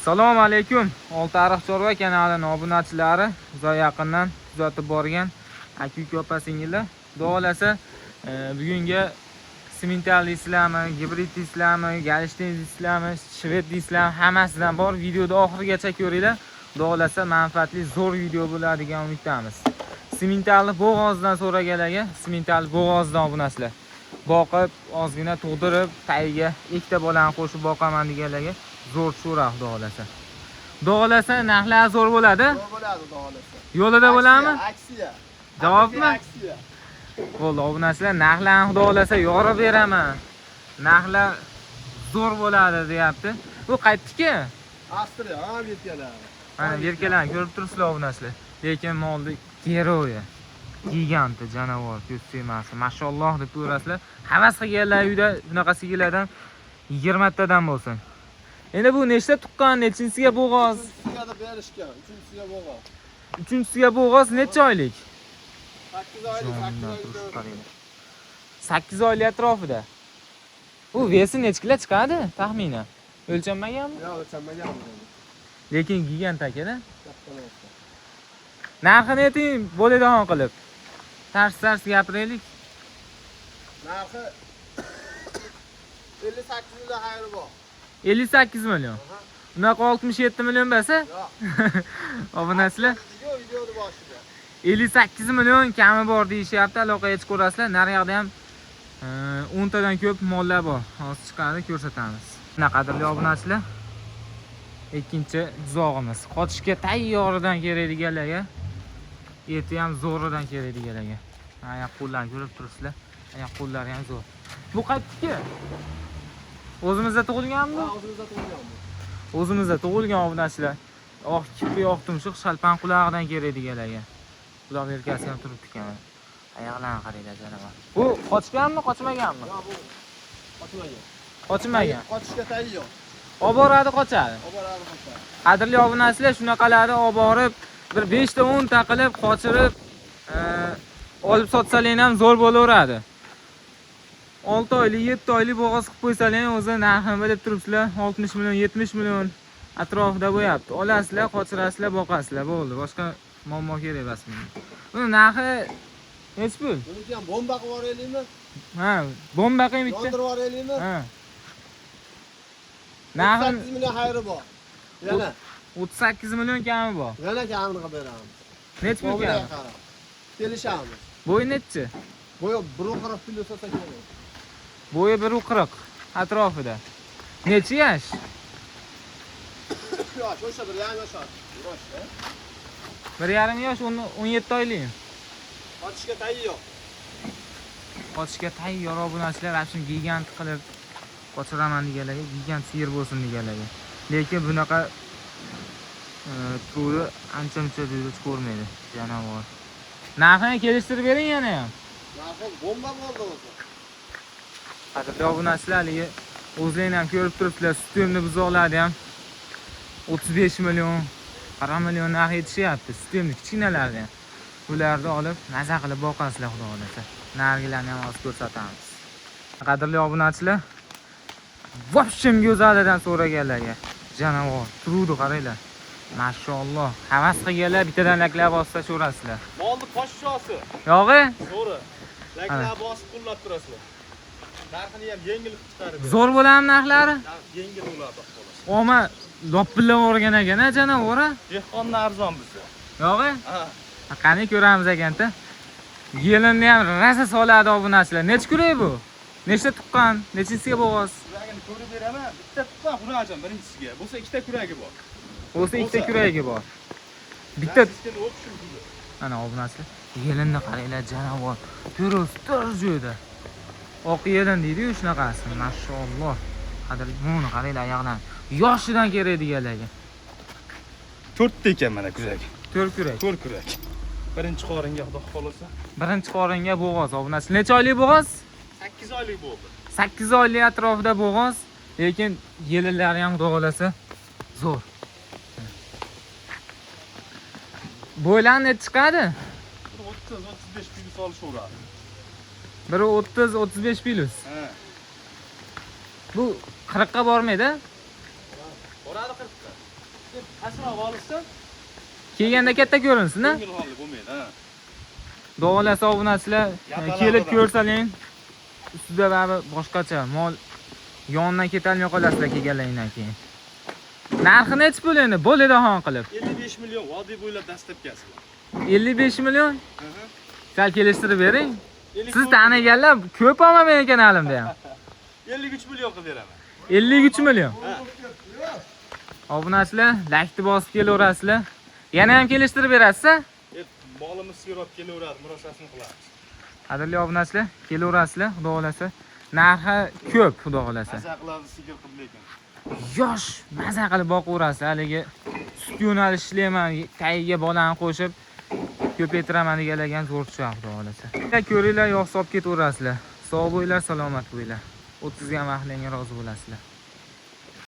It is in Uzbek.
Assalomu alaykum. Oltiariq chorva kanalining obunachilari, uzoq yaqindan kuzatib borgan aka-uka, opa singillar. Xudo xolasa, bugungi simental deysizlarmi, gibrid deysizlarmi, galshteyn deysizlarmi, shved deysizlarmi, hammasidan bor. Videoni oxirigacha ko'ringlar. Xudo xolasa, manfaatli zo'r video bo'ladigan umiddamiz. Simentalni bo'g'ozdan so'raganlarga, simental bo'g'ozdan obunachilar. Boqib, ozgina tug'dirib, tagiga ikkita bolani qo'shib boqaman deganlarga zo'r tushaveradi, xudo xolasa. Xudo xolasa, narxlar zo'r bo'ladi. Zo'r bo'ladi, xudo xolasa. Yo'lida bo'ladimi? Aksiya. Javobmi? Aksiya. Bo'ldi, obunachilar, narxlarni xudo xolasa yorib beraman. Narxlar zo'r bo'ladi deyapti. Bu qaytdiki? Avstriya, ha, berkalar. Mana berkalarni ko'rib turibsizlar, obunachilar. Lekin molni geroyi. Giganti jonivor, ko'z tegmasin. Mashalloh deb ko'rasizlar. Havas qilganlar uyda bunaqa sigirlardan 20 tadan bo'lsin. Endi bu nechta tuqqan, nechinchisiga bo'g'oz? Uchinchisiga da berishgan, uchinchisiga bo'g'oz. Uchinchisiga bo'g'oz necha oylik? 8 oylik, 8 oylik. 8 oylik atrofida. Bu вес i necha kilo chiqadi taxminan? O'lchanmaganmi? Yo'q, o'lchanmagan. Lekin gigant akada. Katta narsa. Narxini ayting, bo'ladigan qilib. Tars tars gapiraylik. Narxi 58 million xayri bor. 58 million. Unaqa 67 million bo'lsa, Yo'q. obunachilar Yo'q, videoni boshida. 58 million kami bor deyishyapti. Aloqaga chiqaverasizlar. Nariyoqda ham 10 tadan ko'p mollar bor. Hozir chiqadi, ko'rsatamiz. Mana, qadrli obunachilar, ikkinchi buzog'imiz. Qochishga tayyoridan kerak deganlarga, eti ham zo'ridan kerak deganlarga. Oyoq qo'llarini ko'rib turibsizlar. Oyoq qo'llari ham zo'r. Bu qaytdiki? O'zimizda tug'ilganmi? Ha, o'zimizda tug'ilgan bu. O'zimizda tug'ilgan, obunachilar. Oq kipi, oq tumshuq, shalpan qulog'idan kerak deganlarga. Quloq yelkasi ham turibdi ekan. Oyoqlarini qaranglar, jonivor. Bu qochganmi, qochmaganmi? Yo'q, bu qochmagan. Qochmagan. Qochishga tayyor. Olib boradi, qochadi. Olib boradi, qochadi. Qadrli obunachilar, shunaqalarni olib borib, bir 5 ta 10 ta qilib qochirib, olib sotsalar ham zo'r bo'laveradi. 6 oylik, 7 oylik bo'g'oz qilib qo'ysalar ham o'zi narxini bilib turibsizlar, 60 million, 70 million atrofida bo'lyapti. Olasizlar, qochirasizlar, boqasizlar, bo'ldi. Boshqa muammo kerak emas bunga. Buni narxi nechi pul? Buniki ham bomba qilib yuboraylikmi? Ha, bomba qiling bitta. Yondirib yuboraylikmi? Ha. Narxi 38 million xayri bor. Yana, 38 million kami bor. yana kamini qilib beramiz. Nechi pul Muomalaga kami? qarab. Kelishamiz. Bo'yi nechi? Bo'yi 1.40 plyus olsa kerak. Bo'yi 1.40 atrofida. Necha yosh? Yosh, o'sha 1,5 yosh. Yosh, 1,5 yosh, 17 oylik. qochishga tayyor. Qochishga tayyor, obunachilar, shuni gigant qilib qochiraman deganlarga, gigant sigir bo'lsin deganlarga. Lekin bunaqa turi ancha muncha joyda ko'rmaydi jonivor. Narxini kelishtirib bering yana ham. Narxi bomba bo'ldi o'zi. Qadrli obunachilar, haligi o'zlaring ham ko'rib turibsizlar, sutemni buzoqlarni ham 35 million, 40 million narx yetishyapti, sutemni kichkinalarni ham. Bularni olib, maza qilib boqasizlar, xudo xolasa. Narigilarni ham hozir ko'rsatamiz. Qadrli obunachilar, вообще go'zalidan so'raganlarga jonivor turuvdi, qaranglar. Mashalloh, havas qilganlar bittadan laklab bossa sho'rasizlar. Molni poshshosi. Yo'g'i? Zo'ri. Laklab bosib qullab turasizlar. Narxini ham yengil qilib chiqarib beradi. Zo'r bo'ladimi narxlari? Narx yengil bo'ladi, xolos. Oma lopillab yuborgan ekan, a jonivor. A? Dehqondan arzon bizda. Yo'g'i? Ha. Qani ko'ramiz ekanda. Yelinni ham rosa soladi, obunachilar. Necha kurak bu? Nechta tuqqan? Nechinchisiga bo'g'oz? Kuragini ko'rib beraman. Bitta tuqqan xurajin birinchisiga. Bo'lsa ikkita kuragi bor. Bo'lsa ikkita Bo'lsa. kuragi bor. Bitta Bitta o'pishim bugun. Ana, obunachilar, yelinni qaranglar, jonivor. To'ros to'r joyda. Oq yelin deydi-yu shunaqasi. Mashalloh. Qadrli, buni qaranglar oyoqlarini. Yoshidan kerak deganlarga. To'rtta ekan mana kuragi. To'rt kurak. To'rt kurak. Birinchi qoringa, xudo xolasa. Birinchi qoringa bo'g'oz. Obunachilar, necha oylik bo'g'oz? 8 oylik bo'ldi. 8 oylik atrofida bo'g'oz, lekin yelinlari ham xudo xolasa zo'r. Bo'ylari necha chiqadi? 30 35 plyus olishaveradi. Biri 30 35 plyus. Ha. Bu 40 ga bormaydi? Boradi 40 ga. Pastroq olishsin. Kelganda katta ko'rinsin, a? Ko'ngil xoli bo'lmaydi, ha. Xudo xohlasa obunachilar Yapalaq kelib odam. ko'rsaling, ustida baribir boshqacha mol yonidan ketolmay qolasizlar kelganlaringdan keyin. Narxi nechi pul endi? Bo'ladi qilib. 55 million vodiy bo'ylab dastlabkasi. 55 million. Sal kelishtirib bering. 54 Siz taniganlar ko'p olma meni kanalimda ham. 53 million qilib beraman. 53 million. Ha. Obunachilar, laykni bosib kelaverasizlar. Yana ham kelishtirib berasiz-a? Molimiz sigir olib kelaveradi, murosasini qilamiz. Qadrli obunachilar, kelaverasizlar, xudo xolasa. Narxi ko'p, xudo xolasa. Maza qiladi sigir qilib lekin. Yosh, maza qilib boqaverasiz. Haligi sut yo'nalish ishlayman, tagiga bolani qo'shib ko'paytiraman deganlarga ham zo'r tushadi, xudo xolasa. Ko'ringlar, yoqsa olib ketaverasizlar. Sog' bo'linglar, salomat bo'linglar. O'tkazgan vaqtlaringga rozi bo'lasizlar.